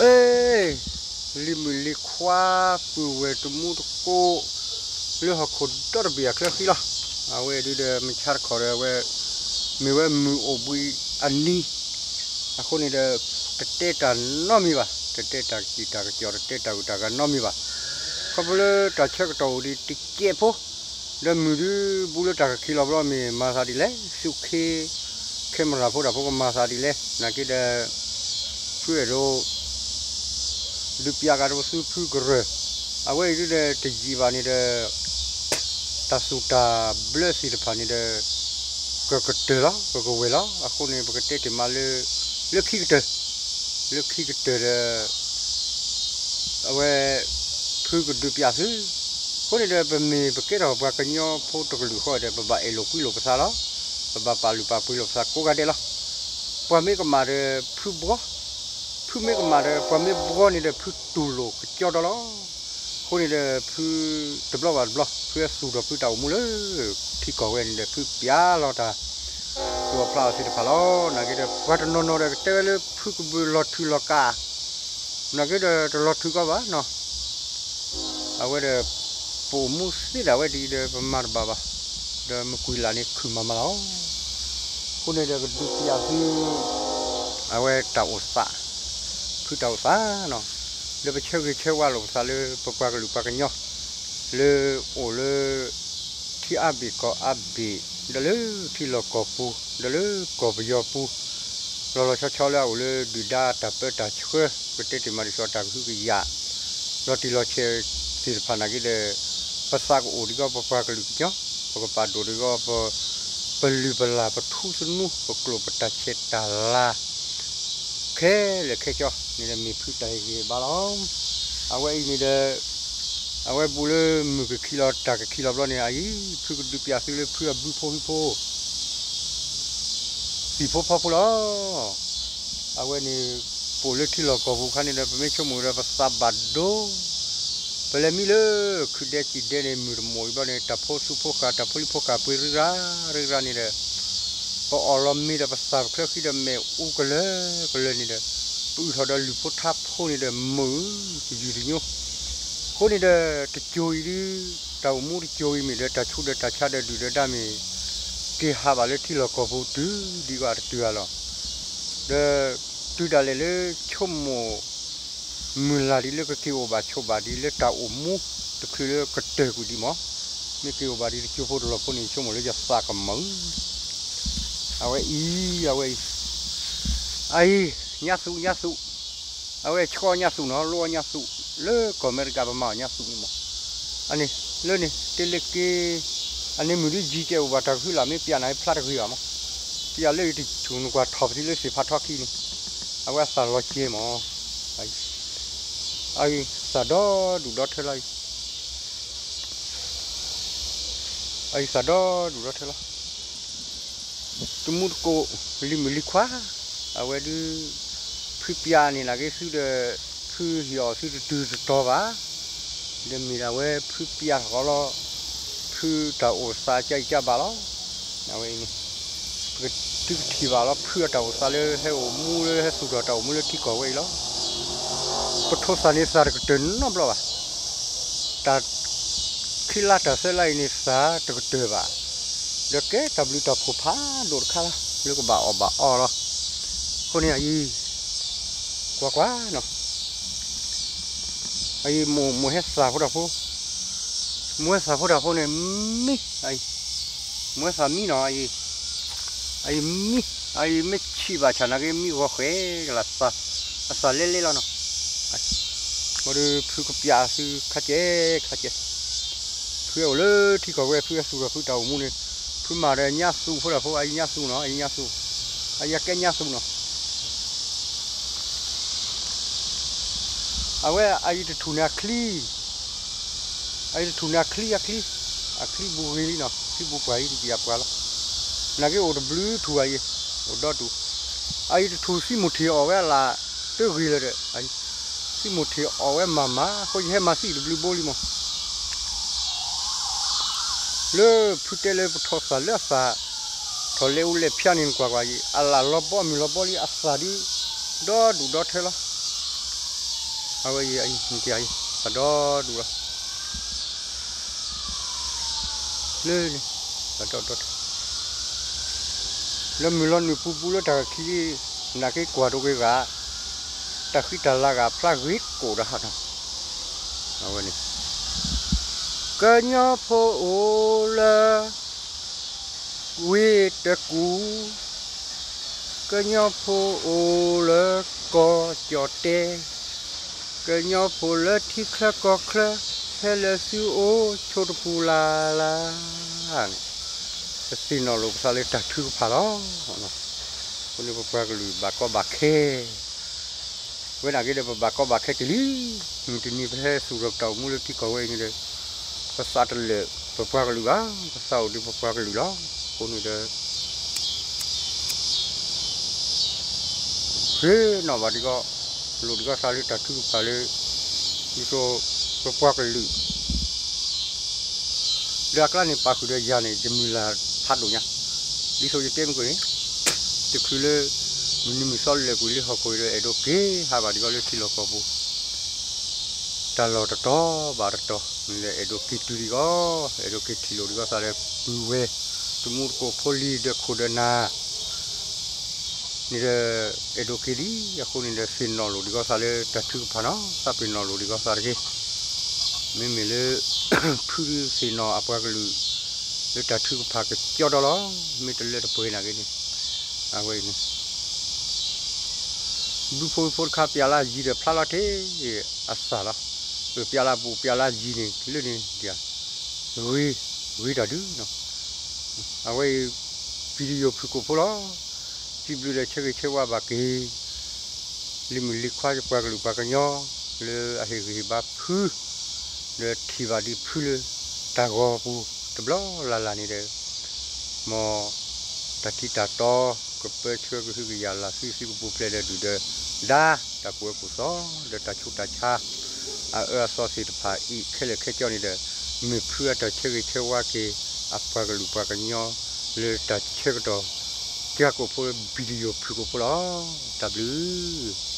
အ့ လံၤမုၣ်လံၤခွါ ပုၢ်ဝဲၢ်တမူတကိး လၢဟီၣ်ခိၣ်ဒီတဘ့ၣ်အချၢဃံလီၤ. အဝဲဒုဒီး မုၢ်ဆါတခီဒီး အဝဲ မ့ၢ်ဝဲမုၢ်အိၣ်ဘှံးအနံၤ အဃိန့ၣ်ဒီး တတဲတၢ်နီတမံၤဘၣ်, တတဲတၢ်စံၣ်တၢ်ကစီၣ် တတဲတၢ်ဂုၤတၢ်ဂၤနီတမံၤဘၣ်. ခီဖျိလၢတၢ်ဆၢကတီၢ်အိၣ်ဒံးတစဲးဖိ ဒီးမုၢ်ဒုးဘူးလၢတၢ်ကခံးလီၤဘျီ မ့ၢ်မၤသးဒ်လဲၣ်, စုခ့ camera ဖိတၢ်ဖိကမၤသးဒ်လဲၣ်, နာ်က့ဒီး ဖုအဲၣ်ဒိး ဒုးပျးကဒီးပသူဖုကရၢၢ်, အဝဲအံၤဒုဒီးတယံာ်ဘၣ်န့ၣ်ဒီး တၢ်စူၢ်တၢ်ဘျၢသ့ၣ်တဖၣ်န့ၣ်ဒီး ကကတၢၢ်လီၤ ကကဝဲၢ်လီၤ. အဃိန့ၣ် ပကတဲတ့ၢ်မးလၢ လၢခံကတၢၢ်, လၢခံကတၢၢ်ဒီး အဝဲ ဖုကဒုးပျးသု, အဃိန့ၣ်ဒီး ပမ့ၢ်ပကဲထီၣ်ပှၤကညီဖိတကလုာ်ဃီဒီး ပဘၣ်အဲၣ်လိာ်ကွံလိာ်ပသးလီၤ. ပဘၣ်ပာ်လုၢ်ပာ်ပှ့ၤလိာ်ပသးကိးဂၤဒဲးလီၤ. ပှၤမ့ၢ်ကမၣ်ဒီးဖုဘှီ, ဖုမ့ၢ်ကမၣ်ဒီး ပှၤမ့ၢ်ဘှီန့ၣ်ဒီး ဖုတူၢ်လိာ်ကကၠီဒီလီၤ. အဃိန့ၣ်ဒီး ဖုတဘျီဘၣ်တဘျီ ဖုဟဲသူၣ်ထီၣ်ဖုတၢ်အိၣ်မူလၢ ထံကီၢ်ဝဲန့ၣ်ဒီး ဖုပျးလီၤတၢ် သူၣ်အီၣ်ဖျးအီၣ်သ့ၣ်တဖၣ်လီၤ. နာ်က့ဒီး ပှၤတနီၤနီၤဒီး ကတဲဝဲလၢဖုကဘုးလီၤထုးလီၤကး, နာ်က့ဒီးတလီၤထုးကီးဘၣ်နီၤ. အဝဲဒီး ပအိၣ်မူသ့ဒၣ်ဝဲဒ်အံၤဒီး ပမၤတဘၣ်ဘၣ်, ဒီးမုၢ်ကွံာ်လၢ်န့ၣ်ခုၣ်မၤမၤလီၤ. အဃိန့ၣ်ဒီး ကဒုးပျးသု အဝဲတၢ်အိၣ်သး, ဖုတၢ်အိၣ်သးနီၤ, ဒီးပဆၢဂ့ၤဆၢဝါလိာ်ပသးလၢပပှၤကလုာ်ပှၤကညီ လၢအိၣ်လၢ ထံအါဘ့ၣ်ကီၢ်အါဘ့ၣ်, ဒီးလၢထံလီၢ်ကီၢ်ပူၤ, ဒီးလၢကီၢ်ပယီၤပူၤ, လီၤလီၤဆီဆီလၢအအိၣ်လၢဒုၣ်ဒါတၢ်ပၢတၢ်ဆှၢ, ကတဲတ့ၢ်မးဒ်သိးတၢ်ကဟုကယာ်, လီၤတံၢ်လီၤဆဲးသ့ၣ်တဖၣ်နာ်က့ဒီး ပသးကအိၣ်ဒံးကီးပပှၤကလုာ်ကညီ, ပကပာ်ဒိၣ်ဒံးကီး ပလုၢ်ပလၢ်ပထူသနူ ပကျိာ်ပတၢ်ဆဲးတၢ်လၤ ခဲလၢာ်ခဲဆ့န့ၣ်ဒီး မ့ၢ်ဖုတၢ်ဟ့ၣ်ဂံၢ်ဟ့ၣ်ဘါလီၤ. အဝဲအံၤန့ၣ်ဒီး အဝဲဘူးလၢမုၢ်ကခံးလီၤတၢ်ကခံးလီၤဘျီန့ၣ် အအံၤ ဖုကဒုးပျးသုလၢဖုအဘုဖိဟံၣ်ဖိ သံၣ်ဖိဖီဖိလီၤ. အဝဲန့ၣ် ပအိၣ်လၢထံလီၢ်ကီၢ်ပူၤခါန့ၣ်ဒီး ပမ့ၢ်ဆိကမိၣ်ဒီးပသးဘၣ်ဒိ ပလဲၤမံလၢခုၣ်ဒဲကံၣ်ဒဲန့ၣ် မုၢ်တမိၣ်အံၤဘျီန့ၣ် တၢ်ဖိသူၣ်ဖိဃာ် တၢ်ဖိလံၤဖိဃာ်ပှ့ၤရံရါရံရါန့ၣ်ဒီး ပအီၣ်လီၤမ့ၤဒီးပသၣ်ပချၢဃံဒီးမဲာ်အူကလၢာ်ကလၢာ်န့ၣ်ဒီး ပအုၣ်ထီၣ်ဒီးလုၢ်ဖိထါဖိန့ၣ်ဒီး မုာ်တယုၢ်တညိ အဃိန့ၣ်ဒီး တစိၤအံၤဒု တၢ်အိၣ်မူတစိၤအံၤမ့ၢ်ဒီး တၢ်ဆူးဒီးတၢ်ဆါဒီးဒုၣ်ဒီးဒါမ့ၢ် က့ၤဟးဘၣ်လၢထံလီၢ်ကီၢ်ပူၤတုၤဒံးကီးအတတုၤဧါလီၤ. ဒီးတုၤဒၣ်လဲာ်လၢဆိကမိၣ် မုၢ်လၢ်ဒ်လၢကက့ၤအိၣ်ဘၣ်ဆိးဘၣ်ဒ်လၢတၢ်အိၣ်မူ တချုးလၢကတၢၢ်ကွံာ်ဒံးမး, မ့ၢ်က့ၤအိၣ်ဘၣ်ဒ်တကၠိဖိတလီၢ်ဖိန့ၣ် ဆိကမိၣ်လၢယသးကမုာ် အဝဲအံၤ အဝဲအံၤ အအံၤ ညါသူၣ် ညါသူၣ်, အဝဲဆှီညါသူၣ်နီၤ လိအီၣ်ညါသူၣ်, လၢကီၢ်အမဲရကၤပမၤအီၣ်ညါသူၣ်န့ၣ်မး, အန့ၣ် လၢန့ၣ် တ့လ့က့ အန့ၣ်မုၢ်ဒုယံၤကဲအိၣ်ဘၣ်တၢ်ကဟုလၢ် မ့ၢ်ပျးနၤဖျါတဂ့ၤဘၣ်မး, ပျးလၢယတဆူၣ်နကွၢ်ထီၣ်ပသံလၢသ့ၣ်ဖးထီခံန့ၣ်, အဝဲအသးလီၤကဲမး, အအံၤ သးဒီဒူၣ်ဒီထၢလီၤအံၤ အအံၤသးဒီဒူၣ်ဒီထၢလီၤ. တမူတကိး လံၤမုၣ်လံၤခွါ, အဝဲဒု ဖုပျးန့ၣ်နာ်က့သုဒီး ဖုဟ့ၣ်အီၤသုတတုၤတတီၤဘၣ်, ဒီးမ့ၢ်ဒၣ်ဝဲဖုပျးထီၣ်ဃီလီၤ, ဖုတၢ်အိၣ်သးကၢ်အံၤကၢ်ဘၣ်လီၤ. အဝဲအံၤန့ၣ် ပကထံၣ်ဘၣ်လီၤ ဖုအတၢ်အိၣ်သးလၢဟဲအိၣ်မူလၢဟဲသူၣ်ထီၣ်တၢ်အိၣ်မူလၢထံကီၢ်ဝဲအံၤလီၤ. ပထိးသးန့ၣ်သးတကတၢၢ်နီတဘျီဘၣ်. တၢ်ခံလါတၢ်သၢလါအံၤန့ၣ်သးတကတၢၢ်ဘၣ်. ဒီးကဲတၢ်ဘျုးတၢ်ဖှိၣ်ဖးဒိၣ်တခါလၢကဘၣ်အီၣ်ဘၣ်အီလီၤ. အဃိန့ၣ်အံၤ ကွၢ်ကွၢ်နီၤ အံၤမိၢ်မိၢ်ဟဲသၣ်ဖိတၢ်ဖိ, မိၢ်ဟဲသၣ်ဖိတၢ်ဖိန့ၣ် မံ, အံၤ မိၢ်ဟဲသၣ်မံနီၤ အံၤ, အံၤမံ, အံၤမ့ၢ်ဆံးဘၣ်ဆၣ်နာ်က့မံဂီၤဃဲၤကလၢ်သၣ်, အသၣ်လဲလဲလီၤနီၤ. ဘၣ်ဒီးဖုကပျးသုခါကဲခါကဲ, ဖုအိၣ်လၢထံကီၢ်ဝဲ ဖုဟဲသူၣ်ထီၣ်ဖုတၢ်အိၣ်မူန့ၣ်, ဖုမၤဒီးညါသူၣ်ဖိတၢ်ဖိ အံၤညါသူၣ်နီၤ အံၤညါသူၣ်, အံၤအကဲညါသူၣ်နီၤ. အဝဲအံၤတထူၣ်န့ၣ်အချံ, အံၤတထူၣ်န့ၣ်အချံအချံ, အချံဘူးဂ့ၤလံနီၤ ချံဘူးပှၢ်လံတကယၤပှၢ်လီၤ. နာ်က့အိၣ်တဘျုးထူၣ်အံၤ, အိၣ်ဒီဒူၣ်, အံၤတထူၣ်သံမိၢ်ထံးအီၣ်ဝဲအလၢ်တဂ့ၤလၢၤဒီး, သံမိၢ်ထံးအီၣ်ဝဲမၤမၤ အဃိယဟဲမၤသံတဘျုးဘိလံမး. လၢဖုတဲလၢပထိးသၣ်လၢအသၣ် ထီၣ်လဲၤအူလဲၤဖျါန့ၣ်နကွၢ်ကွၢ်အံၤ အလၢ်လီၤဘီမုၢ်လီၤဘီလံ အသၣ်ဒု ဒီဒူၣ်ဒီထၢလီၤ. အဝဲအံၤ မ့ၢ်ကယၤအံၤ သးဒီဒူၣ်လီၤ. လၢန့ၣ် သးဒီဒူၣ် လၢမုၢ်လီၤနုာ်ပူၤပူၤလၢတၢ်ခံး နာ်က့ကွၢ်ဒိက့ၤဂၤ တၢ်ဃံတၢ်လၤဂၤဖျါဂ့ၤကိာ်တဟါနီၤ. အဝဲန့ၣ် ကညီဖိအိၣ်လၢ ဝ့ၢ်တကူၣ်, ကညီဖိအိၣ်လၢကီၢ်ကၠီၣ်တဲၣ်, ကညီဖိလၢထံချၢကီၢ်ချၢ, ဟဲလၢသုအိၣ်ဆိတပူၤလၢ်လၢ်. ပသ့ၣ်နီၣ်လိာ်ပသးလၢတၢ်ထုကဖၣ်လီၤ. အဃိန့ၣ်ပပှၤကလုာ်ဘၣ်ကီဘၣ်ခဲ ဝဲဒၣ်က့ဒီး ပဘၣ်ကီဘၣ်ခဲတ့ၢ်လံ. မုၢ်တနံၤပဟဲသူၣ်ထီၣ်ပတၢ်အိၣ်မူလၢထံကီၢ်ဝဲအံၤန့ၣ်ဒီး ပသးတလၢာ်ပပှၤကလုာ်ဘၣ်, ပသးအိၣ်ဒံးပပှၤကလုာ်လီၤ. အဃိန့ၣ်ဒီး ဃ့နီၣ်ဘၣ်ဒံးကီး လိာ်ဒံးကီးသးလၢတၢ်ထုကဖၣ်လၢ ဒ်သိး ပပှၤကလုာ် ဒီးအကျါန့ၣ် ပာ်ဃုာ်ဒီးယၤန့ၣ် ယမုၢ်လၢ်ဖးဒိၣ်ညါ, ဒ်သိးယတဲမုၢ်ကီၢ်န့ၣ် တချုးလၢ မုၢ်နံၤမုၢ်သီလဲၤကွံာ်လၢဟီၣ်ခိၣ်အံၤဒီး အဲၣ်ဒိးက့ၤဟးဘၣ်ဒံးကီးလၢထံလီၢ်ကီၢ်ပူၤ တၢ်လီၢ်တတီၤဘၣ်တတီၤန့ၣ်ဒီး အဲၣ်ဒိးက့ၤတုၤဒံးကီး, အဲၣ်ဒိးက့ၤထံၣ်လိာ်ဒံးကီးသးဒီးပုၢ်ဝဲၢ် တမူတကိးဖိလံၤဒီးခိၣ်ဒီးနၢ် န့ၣ်ဒီး အဲၣ်ဒိးက့ၤဒံး. အဃိန့ၣ်ဒီး သ့ၣ်နီၣ်လိာ်ဒံးကီးသးလၢတၢ်ထုကဖၣ်နီၤ, သးပ့ၤနီၣ်လိာ်ဒံးကီးသးတက့ၢ်. မ့မ့ၢ်လၢ ဖုသ့ၣ်နီၣ်အပှၤကလုာ် လၢတၢ်ထုကဖၣ်ကကၠီဒီလီၤ. မ့ၢ်တလၢတပှဲၤနာ်က့န့ၣ် အဝဲအံၤန့ၣ် ဘုဖိဝံဖိတခါ ပျဲလါယံၤဒီးဖျါလီၤတ့ၢ်အသးလီၤ. ပပျဲလါဘူးပျဲလါယံၤန့ၣ် လၢန့ၣ် ဂ့ၤ ဂ့ၤတၢ်ဒုးနီၤ. အဝဲအံၤ video ဖုၣ်ကိာ်ဖိလီၤ. စံးဘျုးဒီးဆၢဂ့ၤဆၢဝါဘၣ်က့ၤ လံၤမုၣ်လံၤခွါယပှၤကလုာ်ပှၤကညီ လၢအဟ့ၣ်ဂံၢ်ဟ့ၣ်ဘါဖု ဒီးထံၣ်ဘၣ်ဒံးဖုလၢ တၢ်ဂီၤပူၤတဘျီလၢ်လၢ်န့ၣ်ဒီး မ်တၢ်ထံးတၢ်တီ ကပၢဆှၢကဟုကယာ်လၢ်သုသုကပူၤဖျဲးဒီးဒုၣ်ဒီးဒါ တၢ်ကူၣ်အၢကူၣ်သီ ဒီးတၢ်ဆူးတၢ်ဆါ အအၢအသီသ့ၣ်တဖၣ်အံၤခဲလၢာ်ခဲဆ့န့ၣ်ဒီး မ့ၢ်ဖုအတၢ်ဆၢဂ့ၤဆၢဝါက့ၤ အပှၤကလုာ်ပှၤကညီ လၢတၢ်ဆၢကတီၢ် ကၠၢ်ကိာ်ဖိ video ဖုၣ်ကိာ်ဖိလီၤ. တၢ်ဘျုး